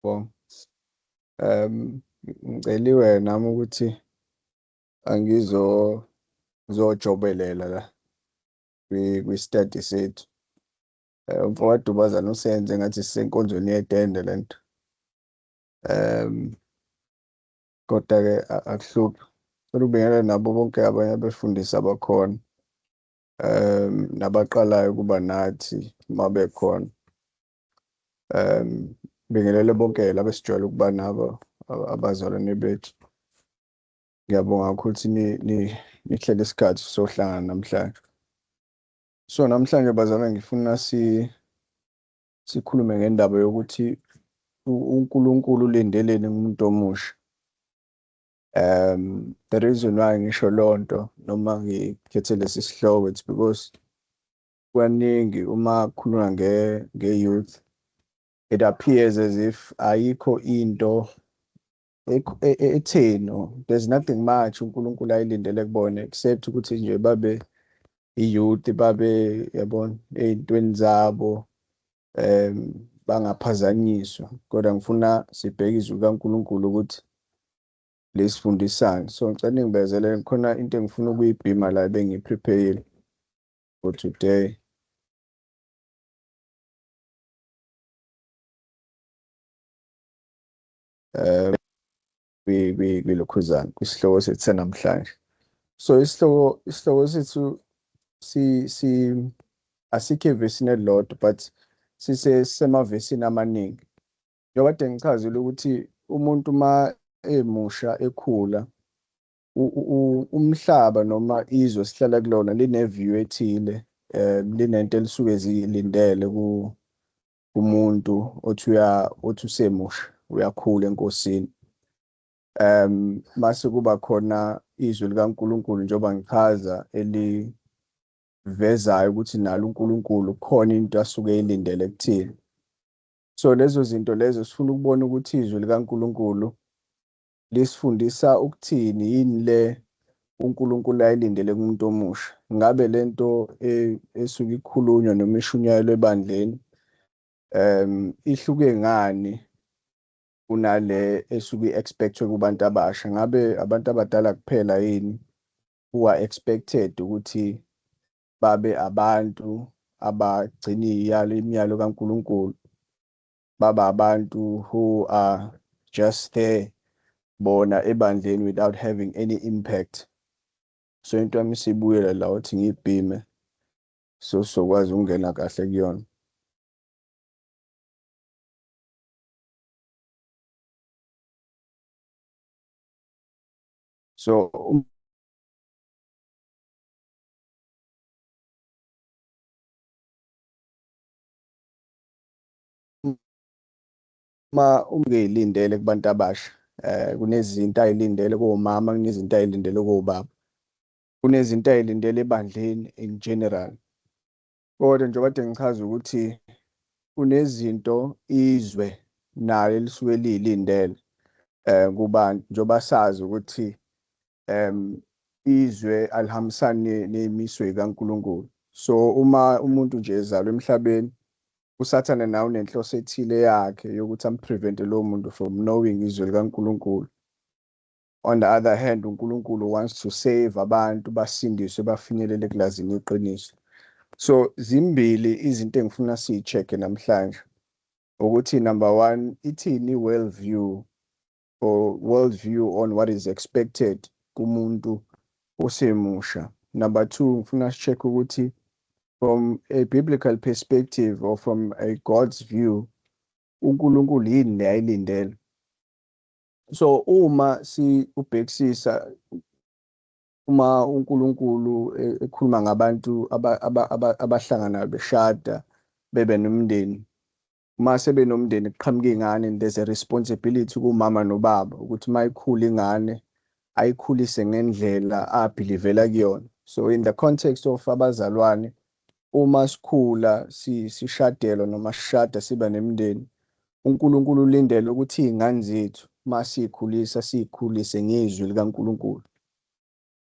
Ngiyabonga. Ngiceliwe nami ukuthi angizo ngizojobelela la kwi-study sethu. Umfowethu Dubazane usenze ngathi sisenkonzweni yetende lento. Kodwa-ke akuhluphi. Cela ukubingelela nabo bonke abanye abefundisi abakhona. Nabaqalayo ukuba nathi uma bekhona. Bingelele bonke laba esijwayele ukuba nabo abazalwane bethu. Ngiyabonga kakhulu ukuthi nihlele isikhathi sohlangana namhlanje. So namhlanje bazalwane ngifuna sikhulume ngendaba yokuthi uNkulunkulu ulindeleni kumuntu omusha. The reason why ngisho lonto noma ngikhethe lesi sihloko, it's because kwaningi uma kukhulunywa nge-youth, it appears as if ayikho into etheni, or there's nothing much uNkulunkulu ayilindele kubona except ukuthi nje babe i-youth, babe yabona ey'ntweni zabo, bangaphazanyiswa. Kodwa ngifuna sibheke izwi likaNkulunkulu ukuthi lisifundisani. So ngicela ningibezele, khona into engifuna ukuyibhima la ebengiyiprepare for today. Kwilokhuzana, kwisihloko sethu sanamhlanje. So isihloko sethu asikho evesini elilodwa, but sisemavesini amaningi. Njengoba kade ngichazile ukuthi umuntu uma emusha ekhula, umhlaba noma izwe sihlala kulona line-view ethile, linento elisuke zilindele kumuntu othi usemusha uyakhula enkosini. Mase kuba khona izwi likaNkulunkulu njengoba ngichaza elivezayo ukuthi nalo uNkulunkulu kukhona into asuke eyilindele kuthina. So lezo zinto lezo sifuna ukubona ukuthi izwi likaNkulunkulu lisifundisa ukuthini, yini le uNkulunkulu ayilindele kumuntu omusha. Ngabe lento esuke ikhulunywa noma ishunyayelwe ebandleni, ihluke ngani kunale esuke i-expectwe kubantu abasha? Ngabe abantu abadala kuphela yini who are expected ukuthi babe abantu abagcina imiyalo kaNkulunkulu, baba abantu who are just there bona ebandleni without having any impact? So into yami isibuyela la uthi ngiyibhime so sizokwazi ukungena kahle kuyona. So uma ungeyilindele kubantu abasha, kunezinto ayilindele komama, kunezinto ayilindele kobaba, kunezinto ayilindele ebandleni in general. Kodwa njengoba kade ngichaza ukuthi kunezinto izwe nalo elisuke liyilindele, kubantu, njengoba sazi ukuthi izwe alihambisani ney'miso zikaNkulunkulu. So uma umuntu nje ezalwa emhlabeni, uSathane nawe unenhloso ethile yakhe yokuthi amprevente lowo muntu from knowing izwi likaNkulunkulu. On the other hand, uNkulunkulu wants to save abantu, basindiswe, bafinyelele kulazini iqiniso. So zimbili izinto engifuna siyi-check-e namhlanje, ukuthi number one, ithini i-world view or world view on what is expected kumuntu osemusha. Number two, ngifuna si-check ukuthi from a biblical perspective or from a God's view, uNkulunkulu yini le ayilindele. So uma si ubhekisisa uma uNkulunkulu ekhuluma ngabantu abahlangana beshada bebe nomndeni, uma sebenomndeni kuqhamuka ingane, there's a responsibility kumama nobaba ukuthi uma ikhula ingane ayikhulise ngendlela abhilivela kuyona. So in the context of abazalwane, uma sikhula sishadelwa noma sishada siba nemindeni, uNkulunkulu ulindele ukuthi iy'ngane zethu uma siyikhulisa siyikhulise ngezwi likaNkulunkulu.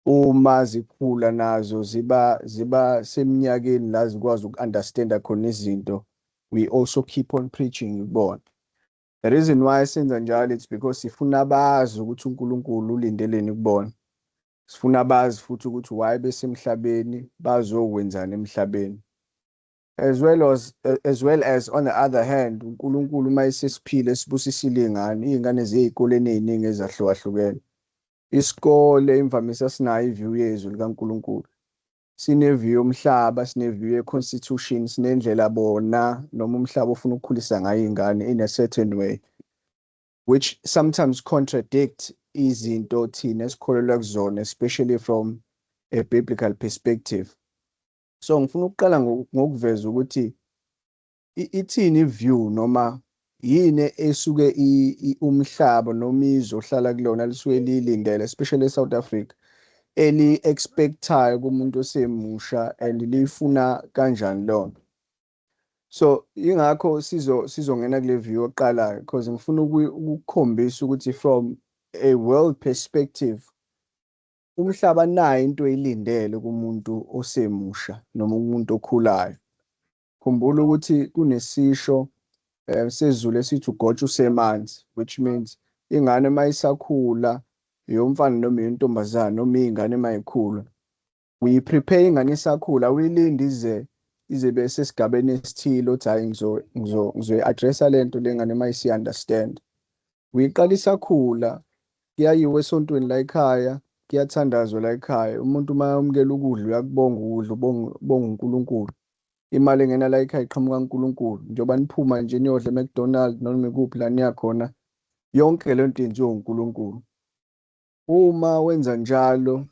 Uma zikhula nazo ziba seminyakeni la zikwazi uku-understanda khona izinto, we also keep on preaching kubona. The reason why senza njalo, it's because sifuna bazi ukuthi uNkulunkulu ulindeleni kubona. Sifuna bazi futhi ukuthi why besemhlabeni, bazokwenzani emhlabeni. As well as on the other hand, uNkulunkulu uma esesiphile, sibusisile iy'ngane, iy'ngane ziyey'koleni ey'ningi ezahlukahlukene. Isikole imvamisa sinayo i-view yezwi likaNkulunkulu. Sine-view yomhlaba, sine-view ye-constitution, sinendlela bona noma umhlaba ofuna ukukhulisa ngayo iy'ngane in a certain way, which sometimes contradict izinto thina esikholelwa kuzona, especially from a biblical perspective. So ngifuna ukuqala ngokuveza ukuthi ithini i-view noma yini esuke umhlaba noma izwe ohlala kulona lisuke liyilindele, especially e-South Africa, eli-expect-ayo kumuntu osemusha and liyifuna kanjani leyo nto. So ingakho sizongena kule view yokuqala, because ngifuna ukukhombisa ukuthi from a world perspective umhlaba nayo into oyilindele kumuntu osemusha noma umuntu okhulayo. Khumbula ukuthi kunesisho sesiZulu esithi ugotsha usemanzi, which means ingane uma isakhula, eyomfana noma eyontombazane, noma iy'ngane uma yikhula, uyi-prepare ingane isakhula, awuyilindi ize ibe sesigabeni esithile othi hhayi, ngizoyi-address-a le nto le ngane uma isi-understand. Uyiqala isakhula, kuyayiwa esontweni la ekhaya, kuyathandazwa la ekhaya. Umuntu uma yamukela ukudla uyakubonga ukudla, ubonga uNkulunkulu. Imali engena la ekhaya iqhamuka kuNkulunkulu. Njengoba niphuma nje niyodla e-McDonald noma ikuphi la niya khona, yonke le nto yenziwa uNkulunkulu. Uma wenza njalo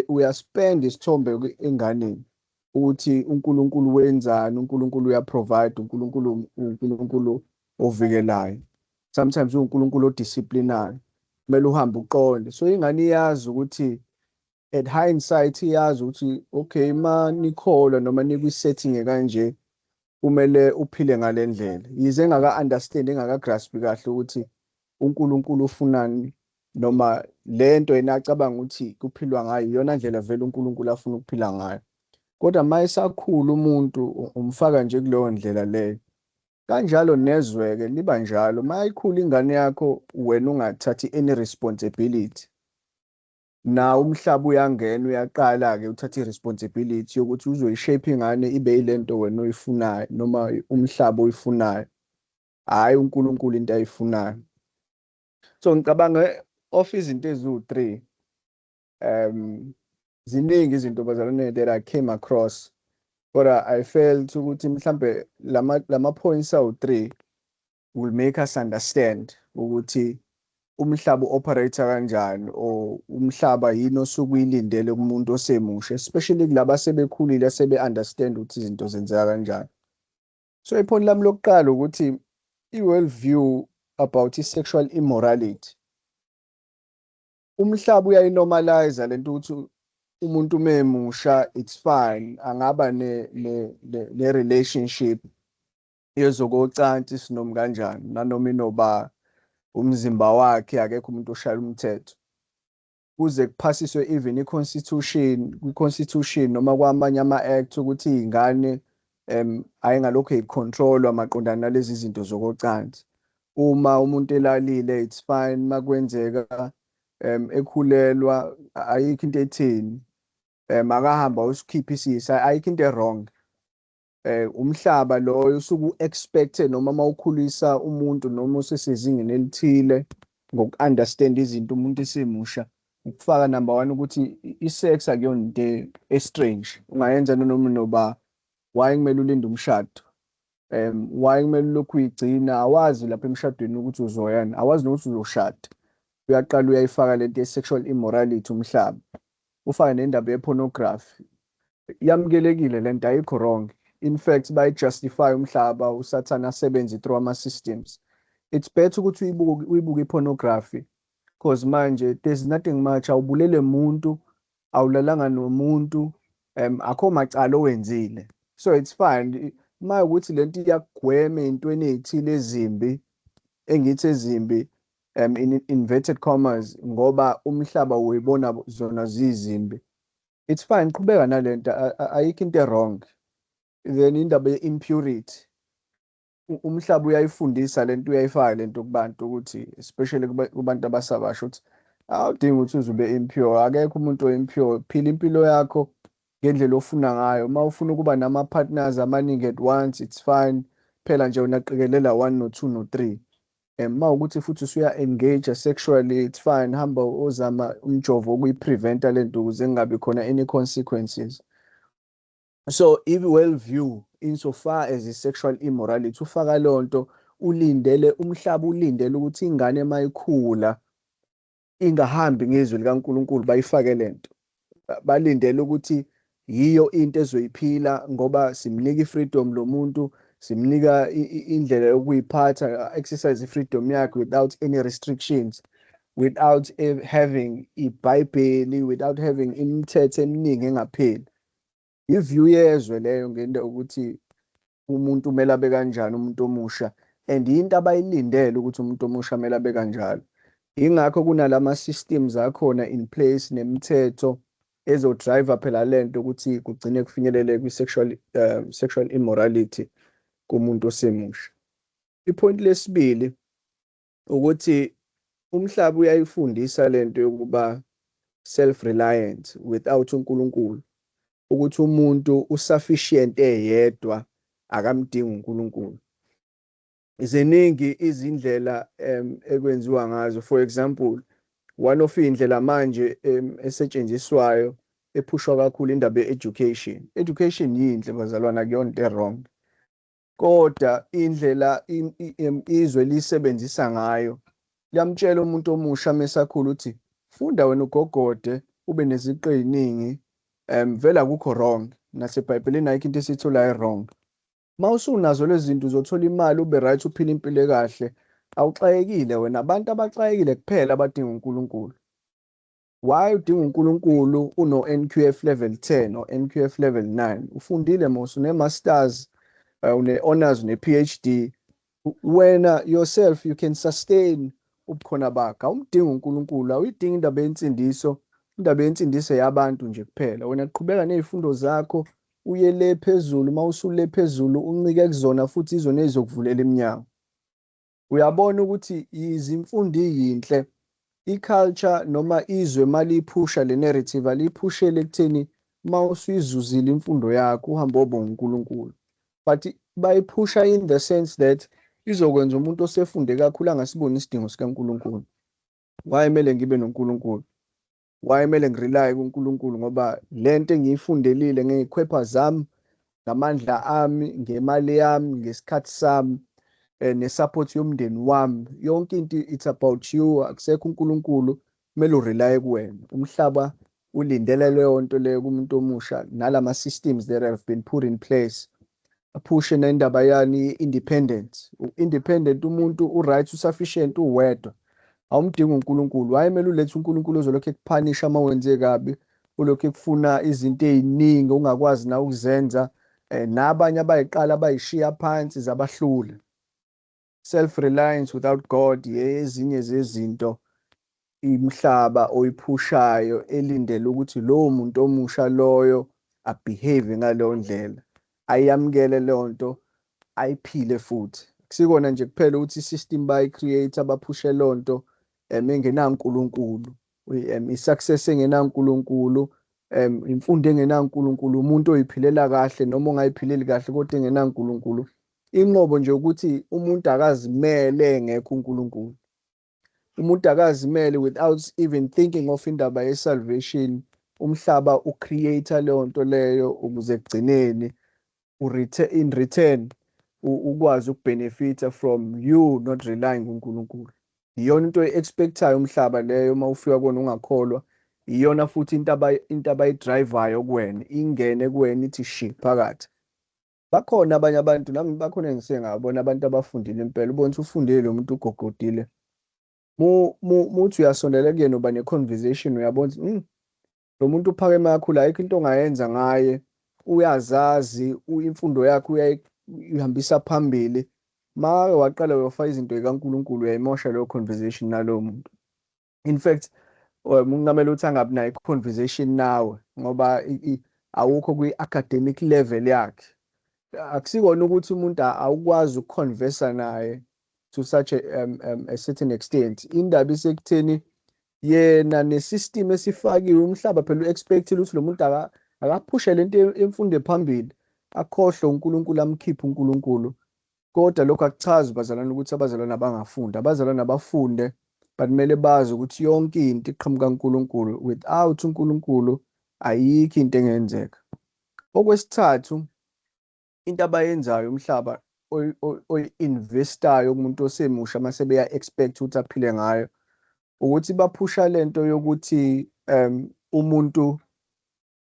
uya-spend isithombe enganeni ukuthi uNkulunkulu wenzani, uNkulunkulu uya-provide, uNkulunkulu uNkulunkulu ovikelayo. Sometimes uNkulunkulu o-discipline-ayo. Kumele uhambe uqonde. So ingane iyazi ukuthi at hindsight iyazi ukuthi okay, uma nikholwa noma nikwi-setting ekanje kumele uphile ngale ndlela. Yize engaka-understand, engaka-grasp kahle ukuthi uNkulunkulu ufunani noma lento yena acabanga ukuthi kuphilwa ngayo iyona ndlela vele uNkulunkulu afuna ukuphila ngayo. Kodwa uma esakhula umuntu umfaka nje kuleyo ndlela leyo. Kanjalo nezwe-ke liba njalo. Uma ikhula ingane yakho wena ungathathi any responsibility, nawo umhlaba uyangena, uyaqala-ke uthathe i-responsibility yokuthi uzoyi-shape ingane ibe yile nto wena oyifunayo noma umhlaba oyifunayo, hhayi uNkulunkulu into ayifunayo. So ngicabanga of izinto eziwu-three, ziningi izinto, bazalwane, that I came across, kodwa I felt ukuthi mhlambe lama points awu-three will make us understand ukuthi umhlaba u-operate kanjani or umhlaba yini osuke uyilindele kumuntu osemusha, especially kulaba asebekhulile, asebe-understand ukuthi izinto zenzeka kanjani. So i-point lami lokuqala ukuthi i-world view about i-sexual immorality. Umhlaba uyayi-normalize lento ukuthi umuntu uma emusha, it's fine, angaba ne-relationship yezokocansi sinoma kanjani nanoma inoba umzimba wakhe, akekho umuntu oshaya umthetho. Kuze kuphasiswe even i-constitution, kwi-constitution noma kwamanye ama-act ukuthi iy'ngane ayingalokhu ey'control-wa maqondana nalezi zinto zokocansi. Uma umuntu elalile, it's fine, makwenzeka ekhulelwa, ayikho into etheni, akahamba ayosikhipha isisu, ayikho into e-wrong. Umhlaba loyo usuke u-expect noma mawukhulisa umuntu noma usesezingeni elithile ngoku-understand izinto umuntu esemusha, ukufaka number one ukuthi i-sex akuyona into e-strange, ungayenza nanoma noba. Why kumele ulinde umshado? Why kumele ulokhu uyigcina? Awazi lapha emshadweni ukuthi uzoyani, awazi nokuthi uzoshada. Uyaqala uyayifaka lento ye-sexual immorality umhlaba, ufake nendaba ye-pornography. Yamukelekile lento, ayikho wrong. In fact, bayi-justify umhlaba, usathane asebenze through ama-systems. It's better ukuthi uyibuke i-pornography, 'cause manje there's nothing much, awubulele muntu, awulalanga nomuntu, akho macala owenzile, so it's fine. Uma ukuthi lento iyakugwema ey'ntweni ey'thile ezimbi, engithi ezimbi in inverted commas, ngoba umhlaba uyibona zona zizimbi, it's fine, qhubeka nalento, ayikho into e-wrong. Then indaba ye-impurity. Umhlaba uyayifundisa lento, uyayifaka lento kubantu ukuthi, especially kubantu abasabasha, ukuthi awudingi ukuthi uze ube impure. Akekho umuntu o-impure. Phila impilo yakho ngendlela ofuna ngayo. Uma ufuna ukuba nama-partners amaningi at once, it's fine. Phela nje wena qikelela one, no two, no three. Uma ukuthi futhi usuya-engage sexually, it's fine. Hamba ozama umjovo wokuyi-prevent-a lento ukuze kungabi khona any consequences. So i-world view insofar as i-sexual immorality ufaka leyo nto, ulindele umhlaba, ulindele ukuthi ingane mayikhula ingahambi ngezwi likaNkulunkulu. Bayifake lento, balindele ukuthi yiyo into ezoyiphila ngoba simnika i-freedom lo muntu, simnika indlela yokuyiphatha, exercise i-freedom yakhe without any restrictions, without having iBhayibheli, without having imithetho eminingi engapheli. I-view yezwe leyo ngento ukuthi umuntu kumele abe kanjani, umuntu omusha, and into abayilindele ukuthi umuntu omusha kumele abe kanjalo. Ingakho kunalama systems akhona in place nemithetho ezo-drive phela lento ukuthi kugcine kufinyelele kwi-sexual sexual immorality kumuntu osemusha. I-point lesibili ukuthi umhlaba uyayifundisa lento yokuba self-reliant without uNkulunkulu, ukuthi umuntu u-sufficient eyedwa, akamdingi uNkulunkulu. Ziningi izindlela ekwenziwa ngazo. For example, one of iy'ndlela manje esetshenziswayo, ephushwa kakhulu, indaba ye-education. Education yinhle, bazalwane, akuyona into e-wrong, kodwa indlela izwe lisebenzisa ngayo, liyamtshela umuntu omusha mesakhula ukuthi funda wena, ugogode, ube neziqu ey'ningi. Vele akukho wrong, naseBhayibhelini ayikho into esiyitholayo wrong. Uma usunazo lezi zinto, uzothola imali, ube right, uphile impilo ekahle, awuxakekile wena. Abantu abaxakekile kuphela abadinga uNkulunkulu. Why udinga uNkulunkulu uno-NQF level 10 or NQF level 9? Ufundile mos, une-masters, une-honors, une-PhD. Wena yourself, you can sustain ubukhona bakho. Awumdingi uNkulunkulu, awuyidingi indaba yensindiso. Indaba yensindiso yabantu nje kuphela. Wena qhubeka ney'fundo zakho, uye le phezulu. Uma usule phezulu, uncike kuzona futhi, izona ey'zokuvulela iminyango. Uyabona ukuthi izimfundo iyinhle, i-culture noma izwe maliphusha le narrative, aliphushele ekutheni uma usuyizuzile imfundo yakho, uhambe obonga uNkulunkulu, but bayiphusha in the sense that izokwenza umuntu osefunde kakhulu angasiboni isidingo sikaNkulunkulu. Why kumele ngibe noNkulunkulu? Why kumele ngi-rely kuNkulunkulu? Ngoba lento engiyifundelile ngey'khwepha zami, ngamandla ami, ngemali yami, ngesikhathi sami, ne-support yomndeni wami. Yonke into, it's about you, akusekho uNkulunkulu. Kumele u-rely kuwena. Umhlaba ulindele leyo nto leyo kumuntu omusha, nalama systems that have been put in place aphushe nendaba yani independent, independent umuntu u-right, u-sufficient uwedwa, awumdingi uNkulunkulu. Why kumele ulethe uNkulunkulu ozolokhu ekuphanisha uma wenze kabi, ulokhu ekufuna izinto ey'ningi ongakwazi na ukuzenza, nabanye abayiqala abayishiya phansi zabahlula? Self-reliance without God ezinye zezinto imhlaba oyiphushayo, elindele ukuthi lowo muntu omusha loyo a-behave ngaleyo ndlela, ayamukele leyo nto, ayiphile futhi. Kusikona nje kuphela ukuthi i-system bayi-create abaphushe leyo nto engenaNkulunkulu, i-success engenaNkulunkulu, imfundo engenaNkulunkulu, umuntu oyiphilela kahle noma ongayiphileli kahle kodwa engenaNkulunkulu. Inqobo nje ukuthi umuntu akazimele engekho uNkulunkulu, umuntu akazimele without even thinking of indaba ye-salvation. Umhlaba u-create leyo nto leyo ukuze ekugcineni in return ukwazi uku-benefit-a from you not relying kuNkulunkulu. Iyona into oyi-expect-ayo umhlaba leyo uma ufika kuwona ungakholwa. Iyona futhi into abayi-drive-ayo kuwena, ingene kuwena, ithi shi phakathi. Bakhona abanye abantu, nami bakhona engise ngabona abantu abafundile impela, ubone ukuthi ufundile lo muntu, ugogodile. Muthi uyasondela kuyena, uba ne-conversation, uyabona ukuthi lo muntu uphakeme kakhulu, ayikho into ongayenza ngaye, uyazazi, imfundo yakhe uyihambisa phambili. Make waqala uyofaka izinto zikaNkulunkulu, uyayimosha leyo conversation nalowo muntu. In fact, kungamele ukuthi angabi nayo i-conversation nawe ngoba awukho kwi-academic level yakhe. Akusikona ukuthi umuntu awukwazi ukuconversa naye to such a certain extent. Indaba isekutheni yena nesystem esifakiwe umhlaba phela u-expectile ukuthi lo muntu akaphushe lento emfundo phambili, akhohlwe uNkulunkulu, amkhiphe uNkulunkulu. Kodwa lokho akuchazi, bazalwane, ukuthi abazalwane abangafundi. Abazalwane abafunde, but kumele bazi ukuthi yonke into iqhamuka kuNkulunkulu. Without uNkulunkulu ayikho into engenzeka. Okwesithathu, into abayenzayo umhlaba oyi-investayo kumuntu osemusha mase beya-expect ukuthi aphile ngayo, ukuthi baphusha lento yokuthi umuntu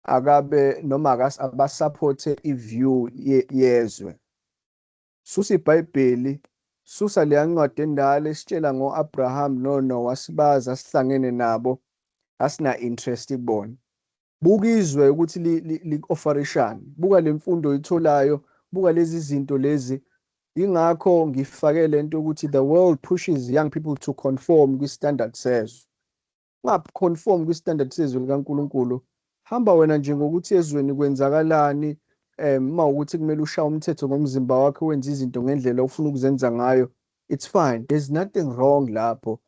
akabe noma abasupporte i-view yezwe. Susa iBhayibheli, susa leya ncwadi endala esitshela ngo-Abraham noNoah, sibazi asihlangene nabo, asina interest kubona. Buka izwe ukuthi liku-offerishani, buka le mfundo oyitholayo, buka lezi zinto lezi. Ingakho ngifake lento ukuthi the world pushes young people to conform kwi-standard sezwe. Ungaconform kwi-standard sezwe likaNkulunkulu. Hamba wena nje ngokuthi ezweni kwenzakalani. Uma ukuthi kumele ushaye umthetho ngomzimba wakho, wenze izinto ngendlela ofuna ukuzenza ngayo, it's fine, there's nothing wrong lapho.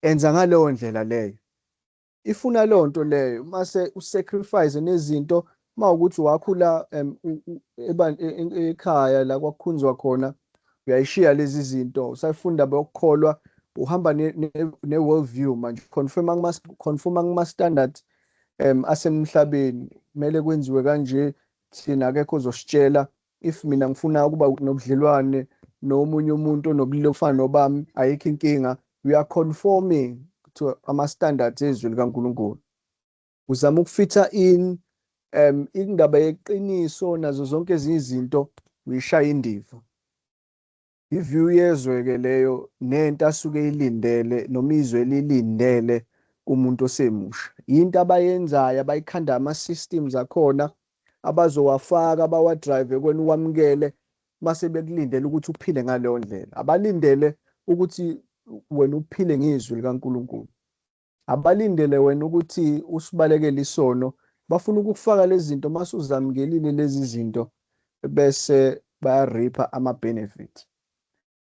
Enza ngaleyo ndlela leyo, ifuna leyo nto leyo, mase usacrifice nezinto. Uma ukuthi wakhula ekhaya la kwakukhunzwa khona, uyayishiya lezi zinto, usayifunda bokukholwa, uhamba ne-world view manje, conforma kuma-standards asemhlabeni. Kumele kwenziwe kanje, thina akekho ozositshela. If mina ngifuna ukuba nobudlelwane nomunye umuntu onobulili obufana nobami, ayikho inkinga. We are conforming to ama-standards ezwi likaNkulunkulu. Uzama ukufitha in indaba yeqiniso nazo zonke ezinye izinto, uyishaya indiva. I-view yezwe-ke leyo, nento asuke eyilindele noma izwe elilindele kumuntu osemusha. Into abayenzayo, abayikhanda ama-systems akhona abazowafaka, bawadrive kwena uwamukele, mase bekulindele ukuthi uphile ngaleyo ndlela. Abalindele ukuthi wena uphile ngezwi likaNkulunkulu, abalindele wena ukuthi usibalekele isono. Bafuna ukufaka lezi zinto, mase uzamukelile lezi zinto bese bayaripha ama-benefits.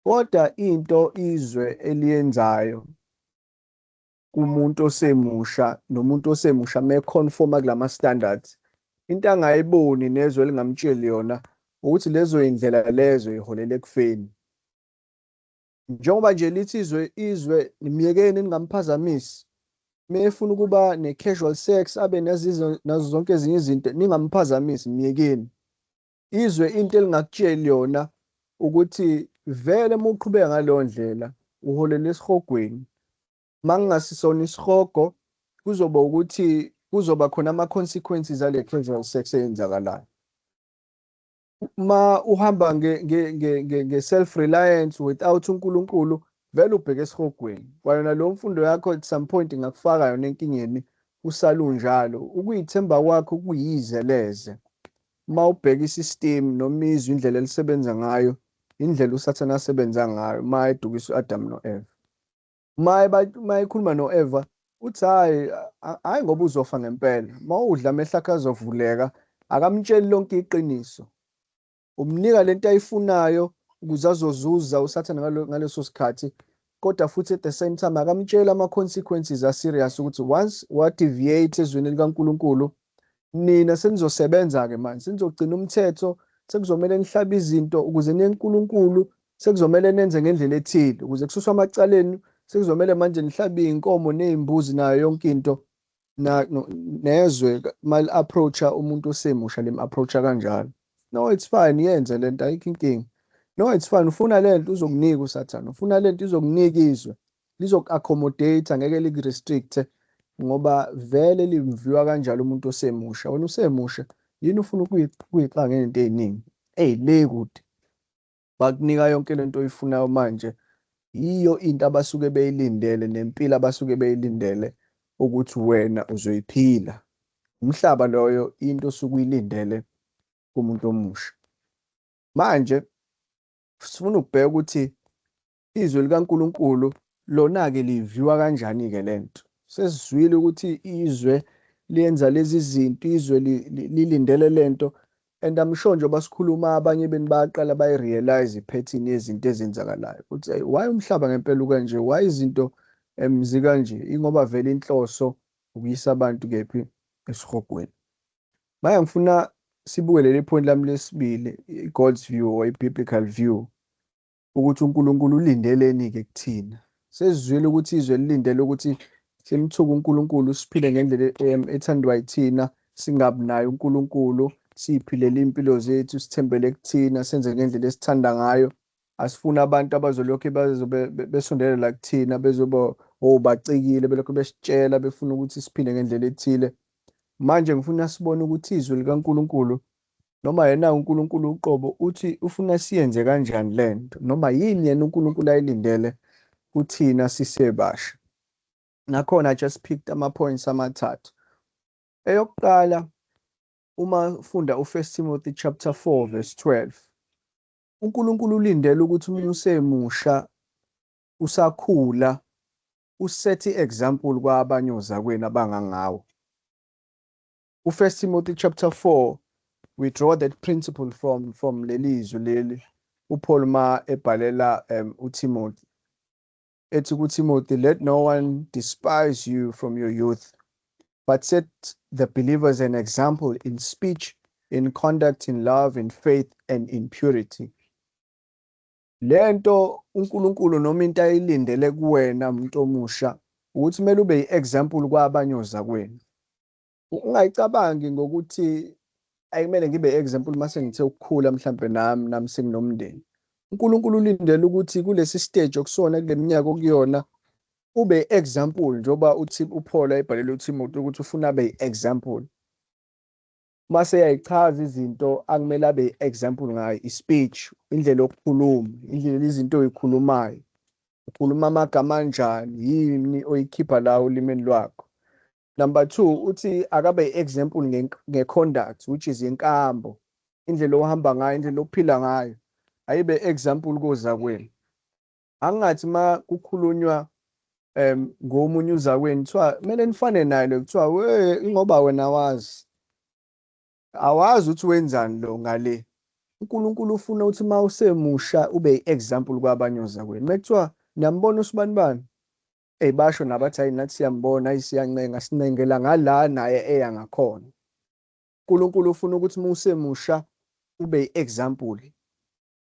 Kodwa into izwe eliyenzayo kumuntu osemusha, nomuntu osemusha meconforma kulama standards, into angayiboni nezwe elingamtsheli yona ukuthi lezo indlela lezo iholela ekufeni. Njengoba nje lithi izwe nimyekeni, ningamphazamisi, mefuna ukuba ne-casual sex, abe nazizo nazo zonke ezinye izinto, ningamphazamisi, myekeni. Izwe into elingakutsheli yona ukuthi vele uma uqhubeka ngaleyo ndlela uholela esihogweni. Mangingasisona isihogo, kuzoba ukuthi kuzoba khona ama-consequences ale casual sex eyenzakalayo. Ma uhamba nge-self reliance without uNkulunkulu, vele ubheke esihogweni. Kwayona leyo mfundo yakho at some point ingakufaka yona enkingeni, usale unjalo. Ukuyithemba kwakho kuyizeleze. Uma ubheka isystem noma izwe indlela elisebenza ngayo, indlela uSathane asebenza ngayo ma edukisa u-Adam no-Eva. Ma ekhuluma no-Eva uthi hhayi, hhayi ngoba uzofa ngempela, ma udla amehlo akho azovuleka. Akamtsheli lonke iqiniso, umnika lento ayifunayo ukuze azozuza uSathane ngaleso sikhathi. Kodwa futhi at the same time akamtsheli ama-consequences a-serious ukuthi once wa-deviate ezweni likaNkulunkulu, nina senizosebenza-ke manje, senizogcina umthetho, sekuzomele nihlabe izinto ukuze niye kuNkulunkulu, sekuzomele nenze ngendlela ethile ukuze kususwe amacaleni, sekuzomele manje nihlabe iy'nkomo ney'mbuzi nayo yonke into. Nezwe mali-approach-a umuntu osemusha, lim-approach-a kanjalo. No, it's fine, yenze lento, ayikho inkinga. No, it's fine, ufuna lento uzokunika uSathane, ufuna lento izokunika izwe, lizoku-accommodate, angeke liku-restrict, ngoba vele limviwa kanjalo umuntu osemusha. Wena usemusha, yini ufuna ukuyixaka ngento ey'ningi le kude? Bakunika yonke lento oyifunayo manje. Yiyo into abasuke beyilindele nempilo abasuke beyilindele ukuthi wena uzoyiphila. Umhlaba loyo into osuke uyilindele kumuntu omusha. Manje sifuna ukubheka ukuthi izwi likaNkulunkulu lona-ke liviwa kanjani-ke lento. Sesizwile ukuthi izwe liyenza lezi zinto, izwe lilindele lento. And I'm sure njengoba sikhuluma, abanye beni bayaqala bayi-realize i-pattern yezinto ezenzakalayo ukuthi, "Hey, why umhlaba ngempela ukanje? Why izinto zikanje?" Ingoba vele inhloso ukuyisa abantu kephi? Esihogweni. Manje ngifuna sibuke leli point lami lesibili, i-God's view or i-biblical view, ukuthi uNkulunkulu ulindeleni-ke kuthina. Sesizwile ukuthi izwe lilindele ukuthi simthuke uNkulunkulu, siphile ngendlela ethandwa yithina, singabi naye uNkulunkulu, siyiphilele impilo zethu, sithembele kuthina, senze ngendlela esithanda ngayo. Asifuni abantu abazolokhu bazobe besondela la kuthina, bezoba oh bacikile, belokhu besitshela, befuna ukuthi siphile ngendlela ethile. Manje ngifuna sibone ukuthi izwi likaNkulunkulu, noma yena uNkulunkulu uqobo, uthi ufuna siyenze kanjani lento, noma yini yena uNkulunkulu ayilindele kuthina sisebasha. Nakhona I just picked ama-points amathathu. Eyokuqala, uma ufunda u-1 Timothy chapter 4 verse 12, uNkulunkulu ulindele ukuthi uma usemusha, usakhula, uset i-example kwabanye ozakwenu abangangawe. U-1 Timothy chapter 4, we draw that principle from leli zwi leli uPaul ma ebhalela uTimothy, ethi kuTimothy, "Let no one despise you from your youth, but set the believers an example in speech, in conduct, in love, in faith and in purity." Lento uNkulunkulu noma into ayilindele kuwena, umuntu omusha, ukuthi kumele ube i-example kwabanye ozakwenu. Ungayicabangi ngokuthi ayikumele ngibe example mase ngithe ukukhula, mhlambe nami senginomndeni. uNkulunkulu ulindele ukuthi kulesi stage okusona, kule minyaka okuyona, ube example, njengoba uthi uPaul ayibhalele uTimothy ukuthi ufuna abe example. Mase yayichaza izinto akumele abe example ngayo: i-speech, indlela yokukhuluma, indlela izinto oyikhulumayo, ukhuluma amagama anjani, yini oyikhipha la olimini lwakho. Number 2, uthi akabe example nge-conduct, which is inkambo, indlela ohamba ngayo, indlela ophila ngayo, ayibe example kozakwenu. Angathi ma kukhulunywa ngomunye uzakwenu, kuthiwa kumele nifane naye lo, kuthiwa we ingoba wena wazi awazi ukuthi wenzani lo ngale. uNkulunkulu ufuna ukuthi uma usemusha ube i-example kwabanye ozakwenu. Mekuthiwa niyambona usibanibani, ey, basho nabathi, "Hayi, nathi siyambona, hayi, siyancenga, sincengela ngala naye eya ngakhona." uNkulunkulu ufuna ukuthi uma usemusha ube i-example,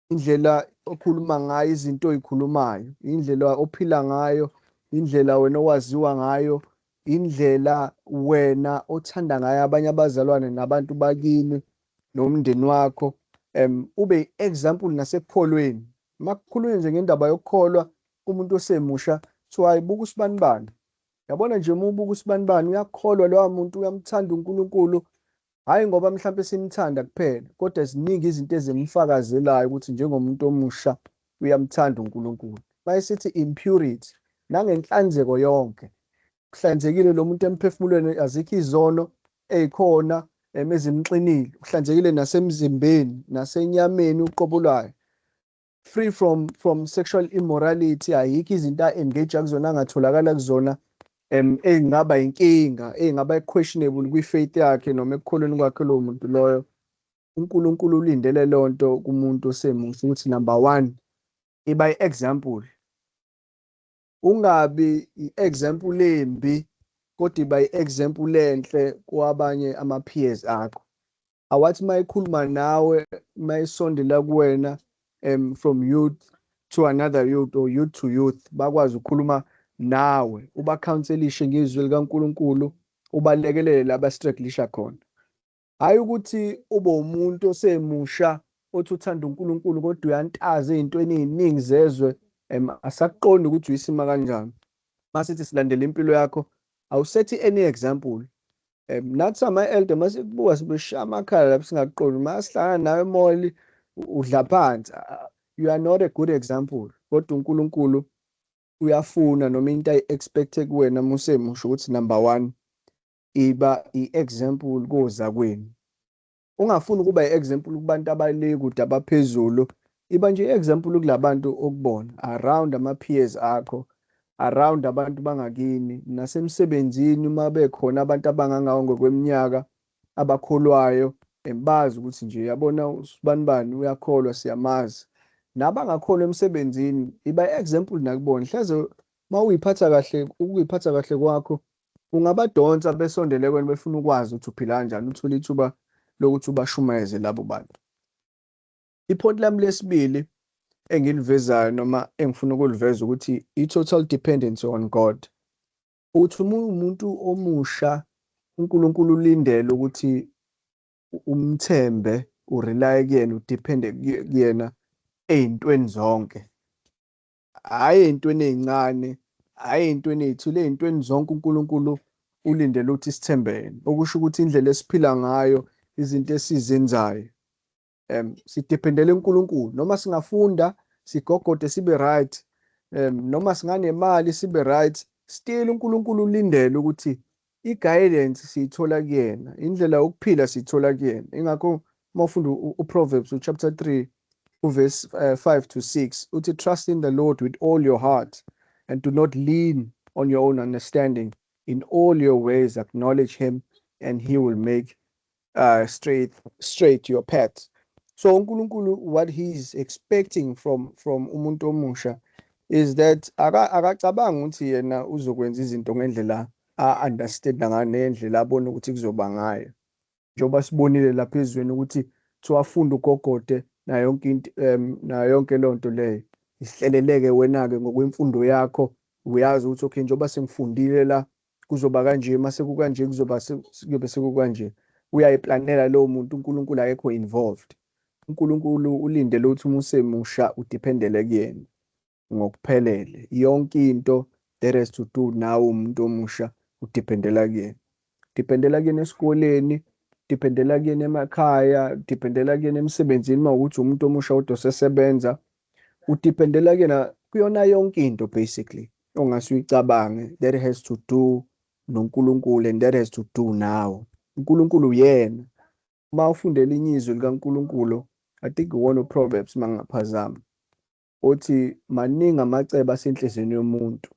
indlela okhuluma ngayo, izinto oyikhulumayo, indlela ophila ngayo, indlela wena owaziwa ngayo, indlela wena othanda ngayo abanye abazalwane nabantu bakini nomndeni wakho, ube i-example nasekukholweni. Makukhulunywa nje ngendaba yokukholwa kumuntu osemusha, kuthiwa, "Hayi, buka usibanibani, yabona nje, uma ubuka usibanibani, uyakholwa lowa muntu, uyamthanda uNkulunkulu, hhayi ngoba mhlawumbe simthanda kuphela, kodwa ziningi izinto ezimfakazelayo ukuthi njengomuntu omusha uyamthanda uNkulunkulu." Mayesithi in purity, nangenhlanzeko yonke, kuhlanzekile lo muntu emphefumulweni, azikho izono ey'khona ezimxinile, uhlanzekile nasemzimbeni nasenyameni uqobo lwayo, free from sexual immorality, ayikho izinto a-engage kuzona, angatholakala kuzona ey'ngaba inkinga, ey'ngaba questionable kwi-faith yakhe noma ekukholweni kwakhe lowo muntu loyo. uNkulunkulu ulindele leyo nto kumuntu osemusha, ukuthi number one, iba i-example, ungabi i-example embi, kodwa iba i-example enhle kwabanye ama-peers akho, awathi mayekhuluma nawe, mayesondela kuwena, from youth to another youth or youth to youth, bakwazi ukukhuluma nawe, uba-counselishe ngezwi likaNkulunkulu, ubalekelele la ba-strugglisha khona. Hhayi ukuthi ube umuntu osemusha othi uthanda uNkulunkulu, kodwa uyantaza ey'ntweni ey'ningi zezwe, asakuqondi ukuthi uyisima kanjani. Masithi silandela impilo yakho, awusethi any example. Nathi ama-elder masikubuka sibeshaya amakhala lapho, singakuqondi. Masihlangana nawe e-mall, udla phansi, you are not a good example. Kodwa uNkulunkulu uyafuna, noma into ayi-expect-e kuwena uma usemusha, ukuthi number one, iba i-example kozakwenu. Ungafuni ukuba i-example kubantu abale kude abaphezulu, iba nje i-example kulabantu okubona around, ama-peers akho, around abantu bangakini, nasemsebenzini uma bekhona abantu abangangawo ngokweminyaka abakholwayo. Bazi ukuthi nje yabona usibanibani uyakholwa, siyamazi. Nabangakholwa emsebenzini, iba example nakubona. Hleze mawuyiphatha kahle, ukuyiphatha kahle kwakho ungabadonsa besondele kwena, befuna ukwazi ukuthi uphila kanjani, uthole ithuba lokuthi ubashumayeze labo bantu. I-point lami lesibili engilivezayo noma engifuna ukuliveza ukuthi i-total dependence on God. Uthi uma umuntu omusha, uNkulunkulu ulindele ukuthi umthembe, u-rely kuyena, u-depende kuyena ey'ntweni zonke. Hhayi ey'ntweni ey'ncane, hhayi ey'ntweni ey'thile, ey'ntweni zonke uNkulunkulu ulindele ukuthi sithembe yena. Okusho ukuthi indlela esiphila ngayo, izinto esizenzayo, sidependele kuNkulunkulu. Noma singafunda sigogode sibe right, noma singanemali sibe right, still uNkulunkulu ulindele ukuthi i-guidance siyithola kuyena, indlela yokuphila siyithola kuyena. Ingakho uma ufunda uProverbs chapter 3 uverse 5 to 6 uthi, "Trust in the Lord with all your heart and do not lean on your own understanding. In all your ways acknowledge him and he will make straight your path." So uNkulunkulu, what he's expecting from umuntu omusha is that akacabanga ukuthi yena uzokwenza izinto ngendlela a-understand ngayo nendlela abona ukuthi kuzoba ngayo. Njengoba sibonile lapha ezweni ukuthi kuthiwa funda ugogode nayo yonke into, nayo yonke leyo nto leyo isihleleleke. Wena-ke ngokwemfundo yakho uyazi ukuthi okay, njengoba sengifundile la kuzoba kanje, mase kukanje kuzoba kuyobe sekukanje. Uyayiplanela lowo muntu, uNkulunkulu akekho involved. uNkulunkulu ulindele ukuthi uma usemusha udependele kuyena ngokuphelele. Yonke into that has to do nawe umuntu omusha, udependela kuyena. Dependela kuyena esikoleni, dependela kuyena emakhaya, dependela kuyena emsebenzini. Uma ukuthi umuntu omusha kodwa osesebenza, udependela kuyena kuyona yonke into basically ongase uyicabange that has to do noNkulunkulu and that has to do nawe. uNkulunkulu uyena. Uma ufunda elinye izwi likaNkulunkulu, I think iwona uProverbs mangingaphazami, uthi maningi amacebo asenhliziyweni yomuntu,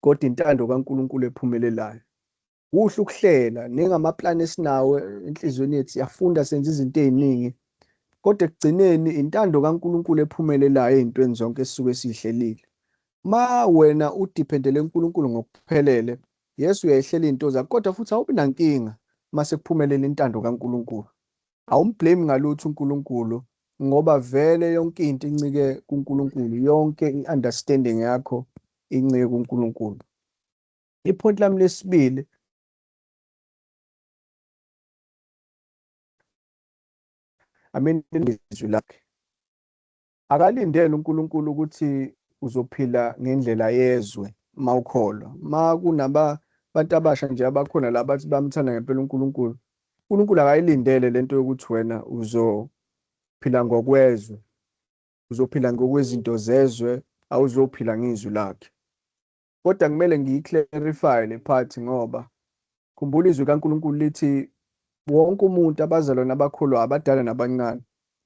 kodwa intando kaNkulunkulu ephumelelayo. Kuhle ukuhlela, ningamaplani esinawo enhliziyweni yethu, siyafunda, senza izinto ey'ningi, kodwa ekugcineni intando kaNkulunkulu ephumelelayo ey'ntweni zonke esisuke siyihlelile. Ma wena udependele kuNkulunkulu ngokuphelele, yes, uyayihlela iy'nto zakho, kodwa futhi awubi nankinga mase kuphumelela intando kaNkulunkulu. Awumblame ngalutho uNkulunkulu, ngoba vele yonke into incike kuNkulunkulu, yonke i-understanding yakho incike kuNkulunkulu. I-point lami lesibili, I mean, izwi lakhe. Akalindele uNkulunkulu ukuthi uzophila ngendlela yezwe mawukholwa. Ma kunaba bantu abasha nje abakhona la bathi bamthanda ngempela uNkulunkulu, uNkulunkulu akayilindele lento yokuthi wena uzophila ngokwezwe, uzophila ngokwezinto zezwe, awuzophila ngezwi lakhe. Kodwa kumele ngiyi-clarify le part, ngoba khumbula izwi kaNkulunkulu lithi wonke umuntu, abazalwane abakholwa, abadala nabancane,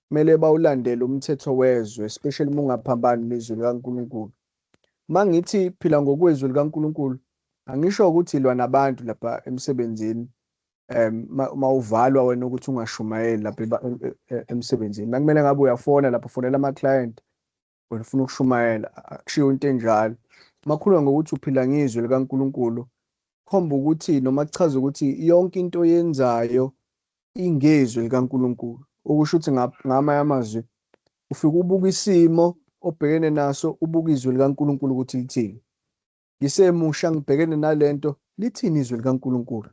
kumele bawulandele umthetho wezwe, especially uma ungaphambani nezwi likaNkulunkulu. Uma ngithi phila ngokwezwi likaNkulunkulu, angisho ukuthi ilwa nabantu lapha emsebenzini, uma uvalwa wena ukuthi ungashumayeli lapha emsebenzini. Makumele ngabe uyafona lapha, ufonela ama-client, wena ufuna ukushumayela, akushiwo into enjalo. Makhuluma ngokuthi uphila ngezwi likaNkulunkulu, khomba ukuthi noma kuchaza ukuthi yonke into oyenzayo ingezwi likaNkulunkulu. Okusho ukuthi ngamanye amazwi ufike ubuka isimo obhekene naso, ubuka izwi likaNkulunkulu ukuthi lithini. Ngisemusha ngibhekene nalento, lithini izwi likaNkulunkulu?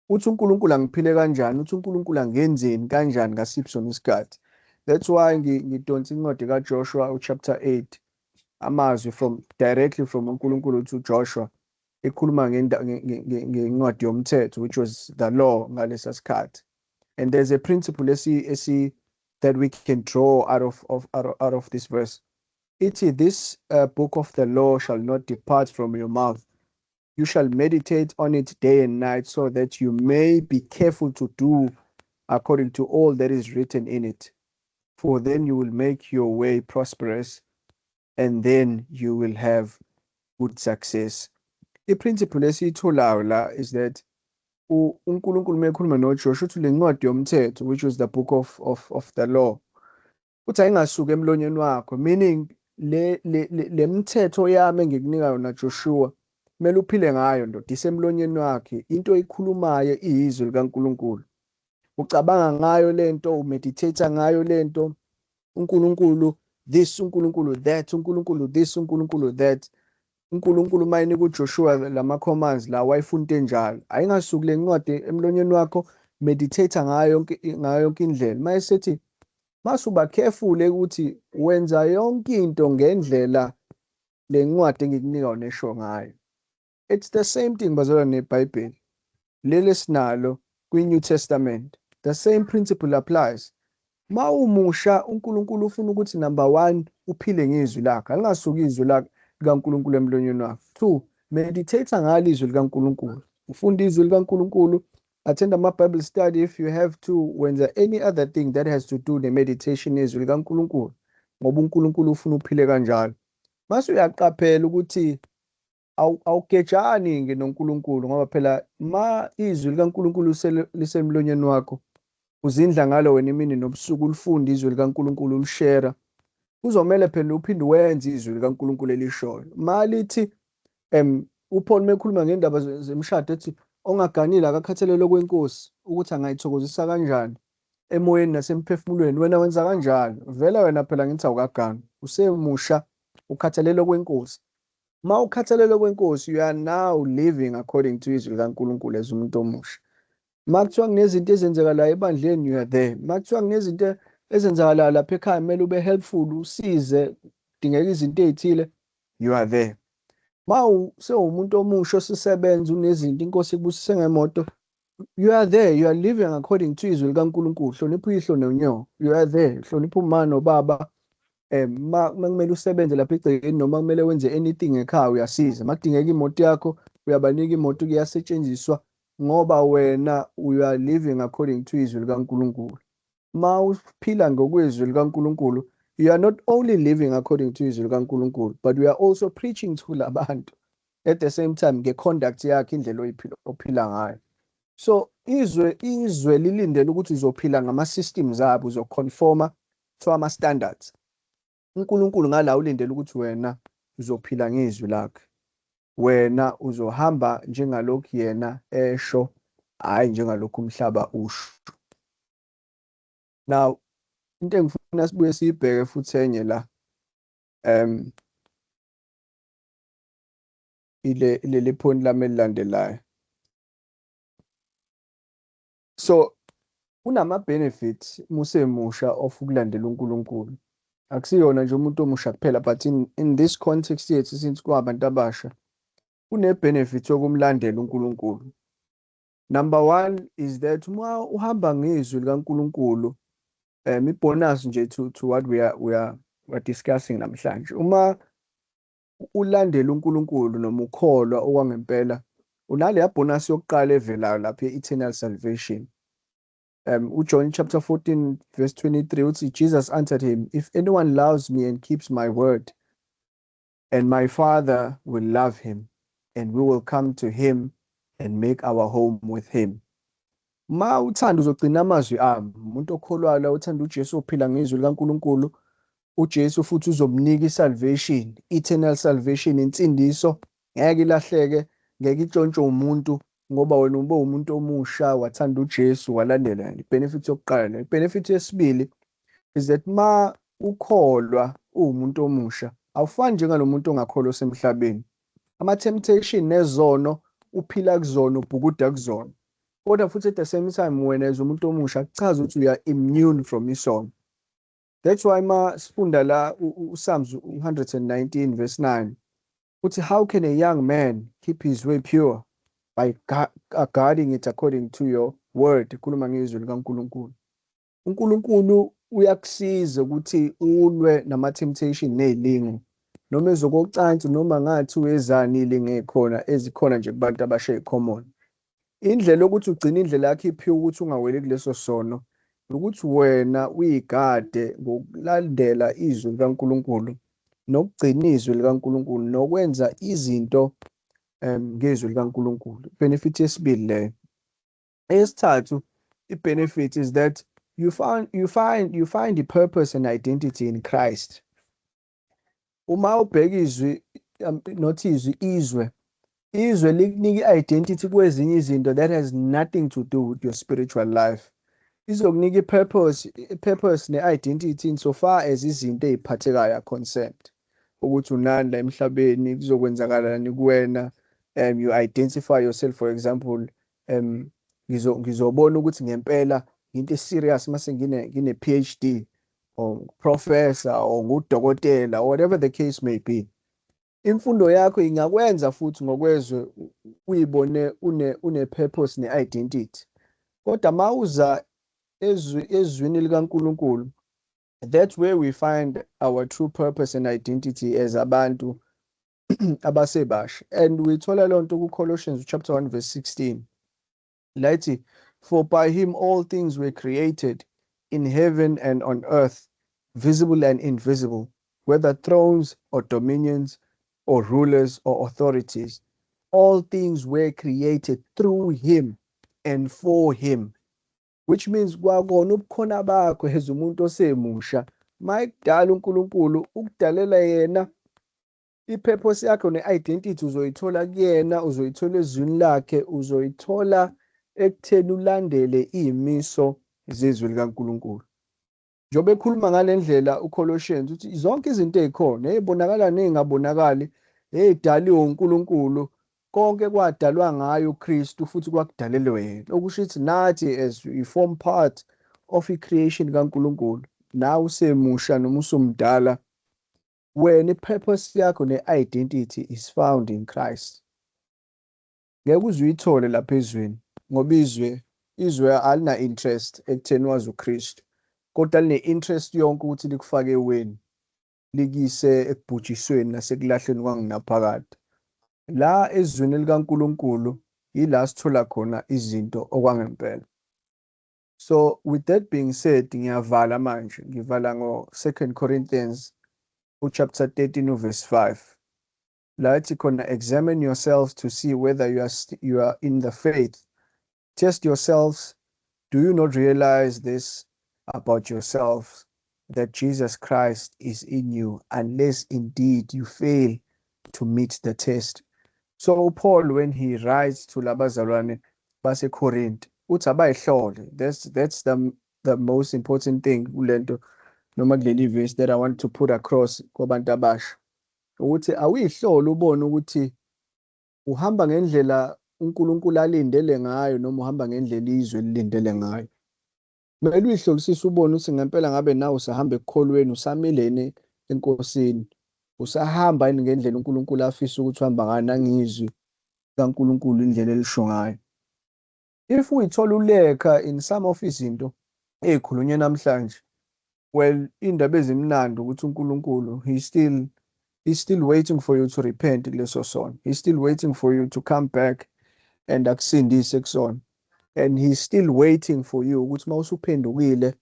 Uthi uNkulunkulu angiphile kanjani? Uthi uNkulunkulu angenzeni kanjani ngasiphi sona isikhathi? That's why ngidonsa incwadi kaJoshua chapter 8, amazwi from directly from uNkulunkulu to Joshua, ekhuluma ngencwadi yomthetho, which was the law ngalesa sikhathi. And there's a principle esi that we can draw out of this verse. Ithi, "This book of the law shall not depart from your mouth. You shall meditate on it day and night, so that you may be careful to do according to all that is written in it. For then you will make your way prosperous, and then you will have good success." I-principle esiyitholayo la is that uNkulunkulu mekhuluma noJoshua uthi le ncwadi yomthetho, which was the book of the law, uthi ayingasuki emlonyeni wakho, meaning le mthetho yami engikunika yona, Joshua, kumele uphile ngayo, ndoda, isemlonyeni wakhe. Into oyikhulumayo iyizwi likaNkulunkulu, ucabanga ngayo lento, umeditate ngayo lento, uNkulunkulu this, uNkulunkulu that, uNkulunkulu this, uNkulunkulu that. uNkulunkulu mayenika uJoshua lama commands la, wayefuna into enjalo, ayingasuki le ncwadi emlonyeni wakho, meditate ngayo yonke indlela. Mayesethi masuba careful ukuthi wenza yonke into ngendlela le ncwadi engikunika yona esho ngayo. It's the same thing, bazalwane, neBhayibheli leli esinalo kwi-New Testament, the same principle applies. Ma umusha, uNkulunkulu ufuna ukuthi, number 1, uphile ngezwi lakhe, alingasuki izwi lakhe likaNkulunkulu emlonyeni wakho. 2, meditate ngalo izwi likaNkulunkulu, ufunda izwi likaNkulunkulu, attend ama-Bible study if you have to, wenza any other thing that has to do ne-meditation yezwi likaNkulunkulu, ngoba uNkulunkulu ufuna uphile kanjalo. Mase uyaqaphela ukuthi awugejani-ke noNkulunkulu, ngoba phela ma izwi likaNkulunkulu lisemlonyeni wakho, uzindla ngalo wena imini nobusuku, ulifunde izwi likaNkulunkulu, ulishare, kuzomele phela uphinde wenze izwi likaNkulunkulu elishoyo. Ma lithi uPaul mekhuluma ngendaba zemishado ethi ongaganile akakhathalele kwenkosi ukuthi angayithokozisa kanjani emoyeni nasemphefumulweni, wena wenza kanjalo vele wena phela, ngithi awukagani, usemusha, ukhathalele kwenkosi. Ma ukhathalele kwenkosi, you are now living according to izwi likaNkulunkulu as umuntu omusha. Ma kuthiwa kunezinto ezenzekalayo ebandleni, you are there. Ma kuthiwa kunezinto ezenzakalayo lapha ekhaya, kumele ube helpful, usize, kudingeka izinto ey'thile, you are there. Ma sewumuntu omusha osisebenza, unezinto, inkosi ikubusise ngemoto, you are there, you are living according to izwi likaNkulunkulu. Hlonipha uyihlo nonyoko, you are there. Hlonipha uma nobaba. Ma kumele usebenze lapha egcekeni noma kumele wenze anything ekhaya, uyasiza. Ma kudingeka imoto yakho, uyabanika imoto, kuyasetshenziswa, ngoba wena you are living according to izwi likaNkulunkulu. Ma uphila ngokwezwi likaNkulunkulu, you are not only living according to izwi likaNkulunkulu, but we are also preaching to labantu at the same time nge-conduct yakhe, indlela oyiphila ophila ngayo. So izwe lilindele ukuthi uzophila ngama-systems abo, uzoconforma to ama-standards. uNkulunkulu ngala ulindele ukuthi wena uzophila ngezwi lakhe, wena uzohamba njengalokhu yena esho, hhayi njengalokhu umhlaba usho. Now, into engifuna sibuye siyibheke futhi enye la, ile leli point lami elilandelayo. So kunama benefits musemusha of ukulandela uNkulunkulu. Akusiyona nje umuntu omusha kuphela, but in this context yethu, since kwabantu abasha, kune benefit yokumlandela uNkulunkulu. Number 1 is that uma uhamba ngezwi likaNkulunkulu, ibonus nje to what we are discussing namhlanje, uma ulandela uNkulunkulu noma ukholwa okwangempela, unaleya bonus yokuqala evelayo lapha, eternal salvation. uJohn chapter 14 verse 23 uthi, Jesus answered him, "If anyone loves me and keeps my word, and my Father will love him, and we will come to him and make our home with him." Ma uthanda uzogcina amazwi ami. Umuntu okholwayo la, uthanda uJesu, ophila ngezwi likaNkulunkulu, uJesu futhi uzomnika isalvation, eternal salvation, insindiso ngeke ilahleke, ngeke itshontshwe umuntu, ngoba wena ube umuntu omusha, wathanda uJesu, walandela. Ibenefit yokuqala le. Ibenefit yesibili is that ma ukholwa, uwumuntu omusha, awufani njengalomuntu ongakholwa osemhlabeni. Ama-temptation nezono uphila kuzona, ubhukuda kuzona, kodwa futhi at the same time wena as umuntu omusha kuchaza ukuthi you are immune from isono. That's why ma sifunda la uPsalms 119 verse 9 uthi, "How can a young man keep his way pure? By guarding it according to your word." Khuluma ngezwi likaNkulunkulu. uNkulunkulu uyakusiza ukuthi ulwe nama-temptation ney'lingo, noma ezokocansi, noma ngathi wezani iy'lingo ey'khona, ezikhona nje kubantu abasha, ey'common. Indlela yokuthi ugcine indlela yakho iphiwe, ukuthi ungaweli kuleso sono, ukuthi wena uyigade ngokulandela izwi likaNkulunkulu nokugcina izwi likaNkulunkulu nokwenza izinto ngezwi likaNkulunkulu. Benefit yesibili leyo. Eyesithathu, i-benefit is that you find the purpose and identity in Christ. Uma ubheka izwi, not izwi, izwe, izwe likunika i-identity kwezinye izinto that has nothing to do with your spiritual life. Izokunika i-purpose ne-identity insofar as izinto ey'phathekayo are concerned. Ukuthi unani la emhlabeni, kuzokwenzakalani kuwena, you identify yourself, for example, ngizobona ukuthi ngempela into serious mase ngine PhD or professor or ngudokotela or whatever the case may be. Imfundo yakho ingakwenza futhi ngokwezwe uyibone une purpose ne-identity. Kodwa mawuza ezwini likaNkulunkulu, that's where we find our true purpose and identity as abantu abasebasha. And we thola loo nto ku-Colossians chapter 1 verse 16. Lathi, for by him all things were created in heaven and on earth, visible and invisible, whether thrones or dominions or rulers or authorities. All things were created through him and for him. Which means kwakona ubukhona bakho as umuntu osemusha, mayekudala uNkulunkulu ukudalela yena, i-purpose yakho ne-identity uzoyithola kuyena, uzoyithola ezwini lakhe, uzoyithola ekutheni ulandele iy'miso zezwi likaNkulunkulu. Njengoba ekhuluma ngale ndlela uColossians uthi zonke izinto ey'khona ey'bonakala ney'ngabonakali ey'daliwe uNkulunkulu, konke kwadalwa ngayo uKristu futhi kwakudalelwe yena. Okusho ukuthi nathi as we form part of i-creation kaNkulunkulu, nawe usemusha noma usumdala, wena i-purpose yakho ne-identity is found in Christ. Ngeke uze uyithole lapha ezweni, ngoba izwe alina interest ekutheni wazi uKristu, kodwa line-interest yonke ukuthi likufake eweni, likise ekubhujisweni nasekulahlweni kwangunaphakade. La ezwini likaNkulunkulu yila sithola khona izinto okwangempela. So with that being said, ngiyavala manje, ngivala ngo-2 Corinthians chapter 13 verse 5. La ethi khona, examine yourselves to see whether you are in the faith. Test yourselves. Do you not realize this about yourselves, that Jesus Christ is in you, unless indeed you fail to meet the test? So Paul, when he writes to labazalwane baseKorinth, uthi abayihlole. That's the most important thing kulento noma kuleli verse that I want to put across kwabantu abasha, ukuthi awuyihlole ubone ukuthi uhamba ngendlela uNkulunkulu alindele ngayo noma uhamba ngendlela izwe elilindele ngayo. Kumele uyihlolisise ubone ukuthi ngempela ngabe nawe usahamba ekukholweni, usamilene enkosini, usahamba yini ngendlela uNkulunkulu afisa ukuthi uhamba ngayo nangizwi kaNkulunkulu indlela elisho ngayo. If uyithola ulekha in some of izinto ey'khulunywe namhlanje, well, indaba ezimnandi ukuthi uNkulunkulu he's still waiting for you to repent kuleso sono. He's still waiting for you to come back and akusindise kusona. And he's still waiting for you ukuthi mawusuphendukile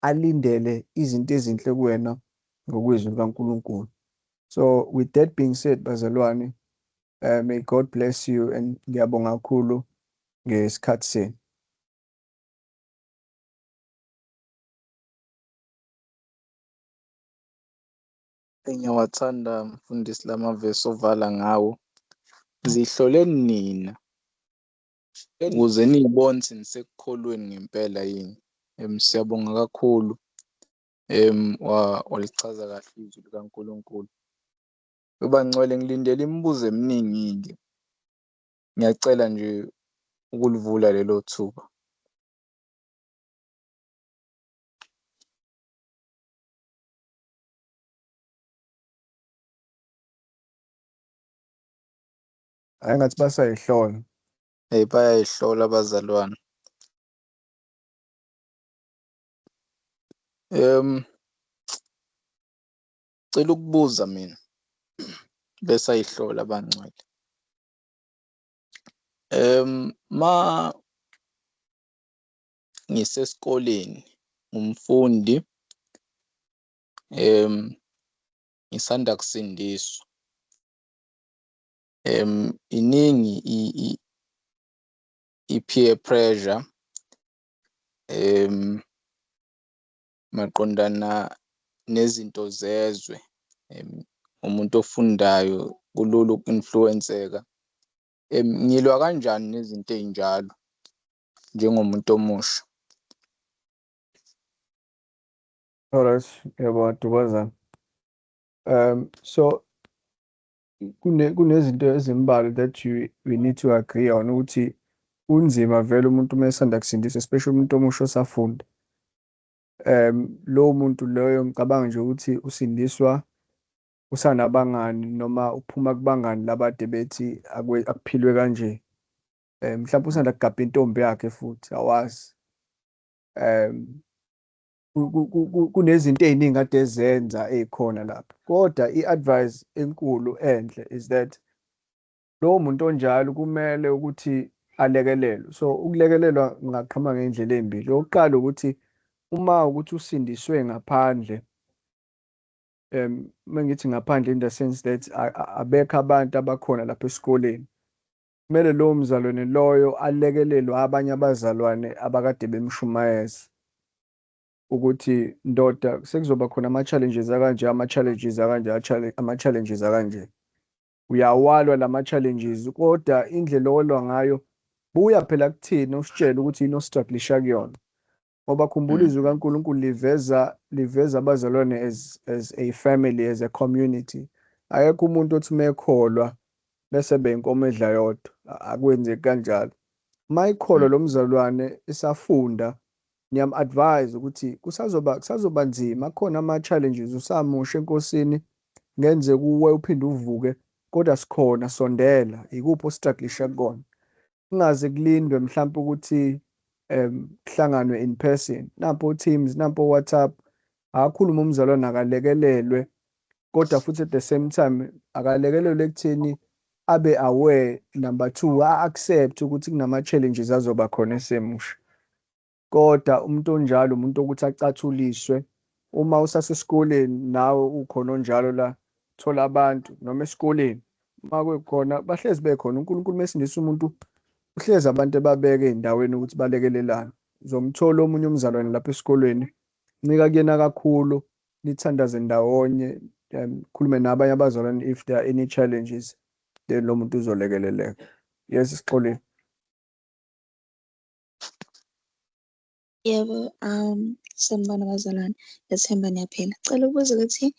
alindele izinto ezinhle kuwena ngokwezwi likaNkulunkulu. So with that being said, bazalwane, may God bless you and ngiyabonga kakhulu ngesikhathi senu. Ngiyawathanda mfundisi lamavesi ovala ngawo. Zihloleni nina ukuze niyibone ukuthi nisekukholweni ngempela yini. Siyabonga kakhulu. Walichaza kahle izwi likaNkulunkulu. Bangcwele, ngilindele imibuzo eminingi-ke. Ngiyacela nje ukulivula lelo thuba. Hayi, ngathi basayihlola. Hey, bayayihlola abazalwane. Cela ukubuza mina bese ayihlola abangcwele. Ma ngisesikoleni ngumfundi, ngisanda kusindiswa. Iningi I-peer pressure maqondana nezinto zezwe, umuntu ofundayo kulula uku-influence-eka. Ngilwa kanjani nezinto ey'njalo njengomuntu omusha? Alright, ngiyabonga Dubazana. So kunezinto ezimbalwa that we need to agree on ukuthi kunzima vele umuntu uma esanda kusindiswa, especially umuntu omusha osafunda. Lowo muntu loyo ngicabanga nje ukuthi usindiswa usanabangani noma uphuma kubangani labade bethi akuphilwe kanje. Mhlawumbe usanda kugabha intombi yakhe futhi awazi. Kunezinto ey'ningi ade ezenza ey'khona lapha, kodwa i-advice enkulu enhle is that lowo muntu onjalo kumele ukuthi alekelelwe. So ukulekelelwa kungaqhamuka ngey'ndlela ey'mbili. Okokuqala ukuthi uma ukuthi usindiswe ngaphandle, uma ngithi ngaphandle in the sense that abekho abantu abakhona lapha esikoleni, kumele lowo mzalwane loyo alekelelwe abanye abazalwane abakade bemshumayeza ukuthi, ndoda, sekuzoba khona ama-challenges akanje, ama-challenges akanje, ama-challenges akanje. Uyawalwa lama-challenges, kodwa indlela olwa ngayo, buya phela kuthina usitshele ukuthi yini ostrugglisha kuyona, ngoba khumbula, izwi kaNkulunkulu liveza abazalwane as a family, as a community. Akekho umuntu othi mekholwa bese beyinkomo edla yodwa, akwenzeki kanjalo. Uma ikholwa lo mzalwane esafunda, ngiyam-advise ukuthi kusazoba nzima, akhona ama-challenges, usamusha enkosini, ngenzeka uwe uphinde uvuke, kodwa sikhona, sondela, ikuphi ostrugglisha kukona. Kungaze kulindwe mhlawumbe ukuthi kuhlanganwe in person, nampo Teams, nampo WhatsApp, akakhulume umzalwane, akalekelelwe. Kodwa futhi at the same time akalekelelwe ekutheni abe aware, number two, a-accept ukuthi kunama-challenges azoba khona esemusha. Kodwa umuntu onjalo umuntu ukuthi acathuliswe. Uma usasesikoleni nawe ukhona onjalo la, thola abantu noma esikoleni uma kukhona, bahlezi bekhona. UNkulunkulu mesindisa umuntu uhlezi abantu ebabeke ey'ndaweni ukuthi balekelelane. Uzomthola omunye umzalwane lapha esikolweni, ncika kuyena kakhulu, nithandaze ndawonye, khulume nabanye abazalwane if there are any challenges, then lo muntu uzolekeleleka. Yes, Sixolile. Yebo, sanibona bazalwane, ngiyethemba niyaphila. Cela ukubuza ukuthi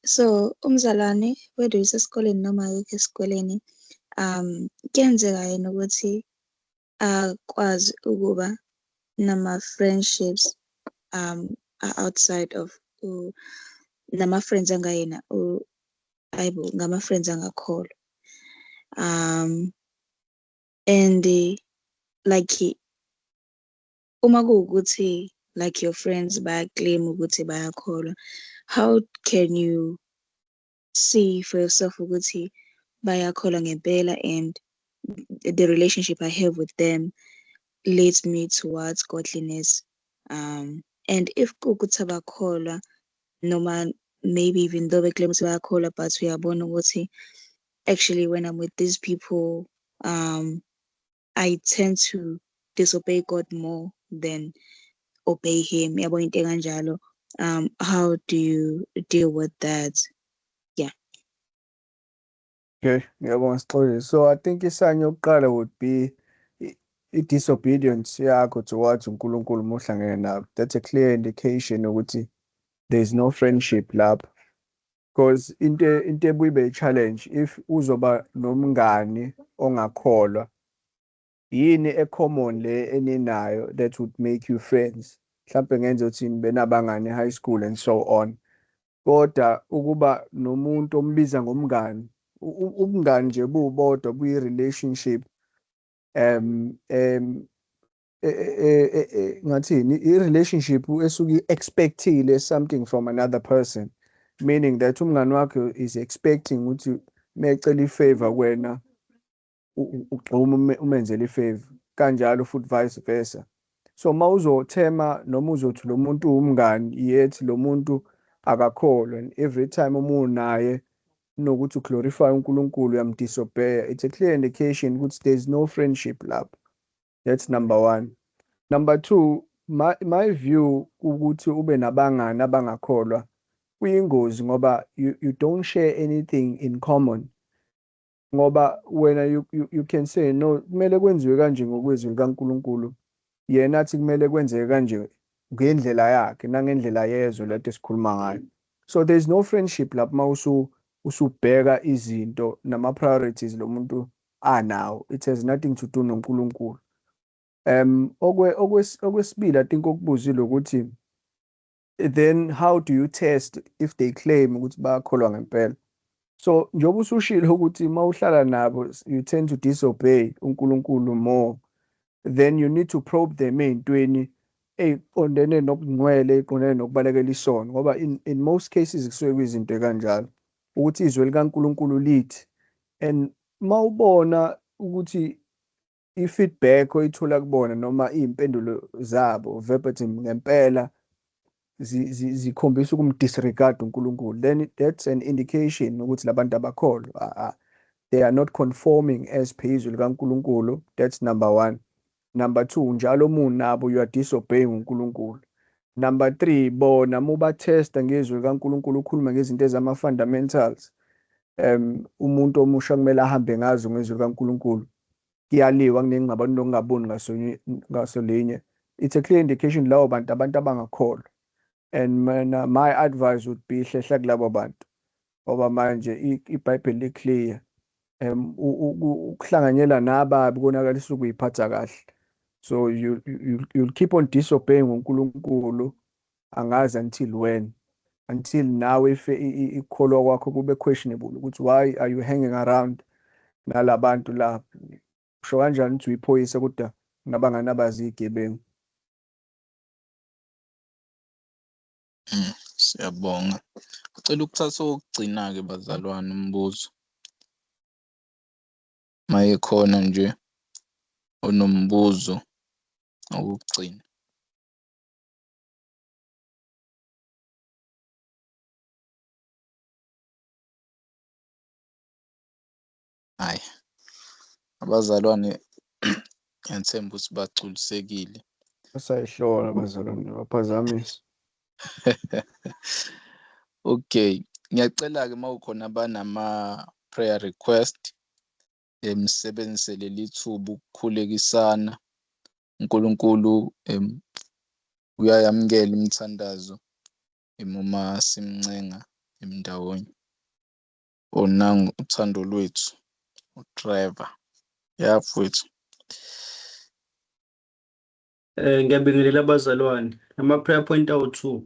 so umzalwane whether usesikoleni noma akekho esikoleni, kuyenzeka yini ukuthi akwazi ukuba nama-friendships outside of nama-friends angayena, hayibo, ngama-friends angakholwa? And like uma kuwukuthi like your friends baya-claim ukuthi bayakholwa, how can you see for yourself ukuthi bayakholwa ngempela and the relationship I have with them leads me towards godliness? And if kuwukuthi abakholwa, noma maybe even though beclaim ukuthi bayakholwa, but uyabona ukuthi actually when I'm with these people, I tend to disobey God more than obey him, yabo, into ekanjalo, how do you deal with that? Yeah. Okay, ngiyabonga, Sixolile. So I think i-sign yokuqala would be i-disobedience yakho towards uNkulunkulu uma uhlangene nabo. That's a clear indication ukuthi there is no friendship lapho. Because into ebuye ibe i-challenge, if uzoba nomngani ongakholwa, yini e-common le eninayo that would make you friends? Mhlampe ngenze ukuthi nibe nabangani high school and so on. Kodwa ukuba nomuntu ombiza ngomngani, ubungani nje bubodwa buyi-relationship, ngathini, i-relationship esuke i-expectile something from another person, meaning that umngani wakho is expecting ukuthi mecela i-favor kuwena ugxume umenzele i-favor, kanjalo futhi vice versa. So uma uzothema noma uzothi lo muntu umngani, yet lo muntu akakholwa, and every time uma unaye Kunokuthi uglorify uNkulunkulu, uyamdisobey. It's a clear indication ukuthi there's no friendship lapho. That's number one. Number two, my view ukuthi ube nabangani abangakholwa kuyingozi, ngoba you don't share anything in common, ngoba wena you can say, "No, kumele kwenziwe kanje ngokwezwi likaNkulunkulu," yena athi kumele kwenzeke kanje ngendlela yakhe nangendlela yezwe lento esikhuluma ngayo. So there's no friendship lapho uma usubheka izinto nama-priorities lo muntu anawo. It has nothing to do noNkulunkulu. Okwesibili, I think okubuzile ukuthi then how do you test if they claim ukuthi bayakholwa ngempela? So njengoba usushilo ukuthi uma uhlala nabo you tend to disobey uNkulunkulu more, then you need to probe them ey'ntweni ey'qondene nobungcwele, ey'qondene nokubalekela isono, ngoba in most cases kusuke kuyizinto ey'kanjalo, ukuthi izwi likaNkulunkulu lithi. And uma ubona ukuthi i-feedback oyithola kubona noma iy'mpendulo zabo verbatim ngempela zikhombisa ukumdisregard uNkulunkulu, then that's an indication ukuthi labantu abakholwa, they are not conforming as per izwi likaNkulunkulu. That's number one. Number two, njalo munabo you are disobeying uNkulunkulu. Number three, bona mubathesta ngezwi likaNkulunkulu, ukhuluma ngezinto ezama-fundamentals umuntu omusha kumele ahambe ngazo ngezwi likaNkulunkulu, kuyaliwa, kunengxabano nokungaboni ngaso linye. It's a clear indication lawo bantu abantu abangakholwa. And mina my advice would be, hlehla kulabo bantu, ngoba manje iBhayibheli li-clear, ukuhlanganyela nababi konakalisa ukuyiphatha kahle. So you'll keep on disobeying uNkulunkulu, angazi until when, until nawe if ikholwa kwakho kube questionable ukuthi why are you hanging around nalabantu la? Usho kanjani ukuthi uyiphoyisa kodwa nabangani abazigebengu? Siyabonga. Ucela ukuthatha okugcina-ke bazalwane umbuzo. Mayekhona nje onombuzo okugcina. Hhayi, abazalwane ngiyathemba ukuthi bagculisekile. Basayihlola abazalwane, baphazamisa. Okay, ngiyacela-ke uma kukhona abanama-prayer request, nisebenzise leli thuba ukukhulekisana. uNkulunkulu uyayamukela imithandazo uma simncenga ndawonye. Nangu uthando lwethu, uTrevor. Ya mfowethu. Ngiyabingelela abazalwane. Ama-prayer point awu-2.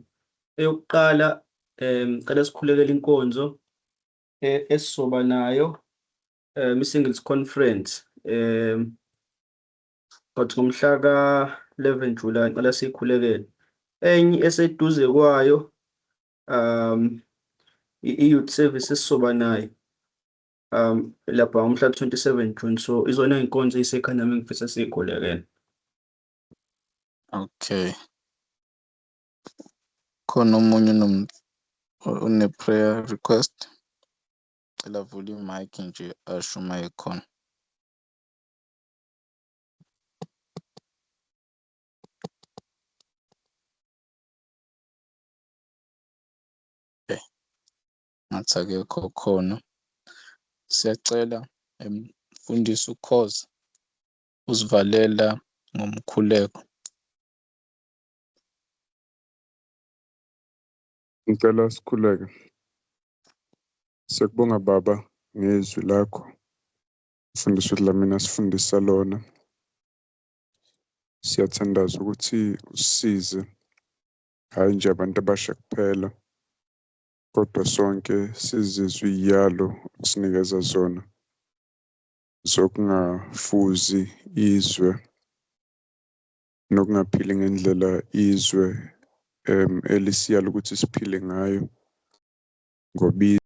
Eyokuqala, ngicela sikhulekele inkonzo esizoba nayo, i-singles conference, but ngomhla ka-11 July, ngicela siyikhulekele. Enye eseduze kwayo, i-youth service esizoba nayo lapha ngomhla 27 June. So izona iy'nkonzo ey'sekhanda nami engifisa siyikhulekele. Okay. Khona omunye one prayer request? Cela vula i-mic nje asho uma ekhona. Okay. Ngathi akekho khona. Siyacela mfundisi uKhoza usivalela ngomkhuleko. Ngicela sikhuleke. Siyakubonga Baba ngezwi lakho. Mfundisi uDlamini asifundisa lona. Siyathandaza ukuthi usisize, hhayi nje abantu abasha kuphela, kodwa sonke sizizwe iy'yalo osinikeza zona zokungafuzi izwe nokungaphili ngendlela izwe elisiyala ukuthi siphile ngayo, ngoba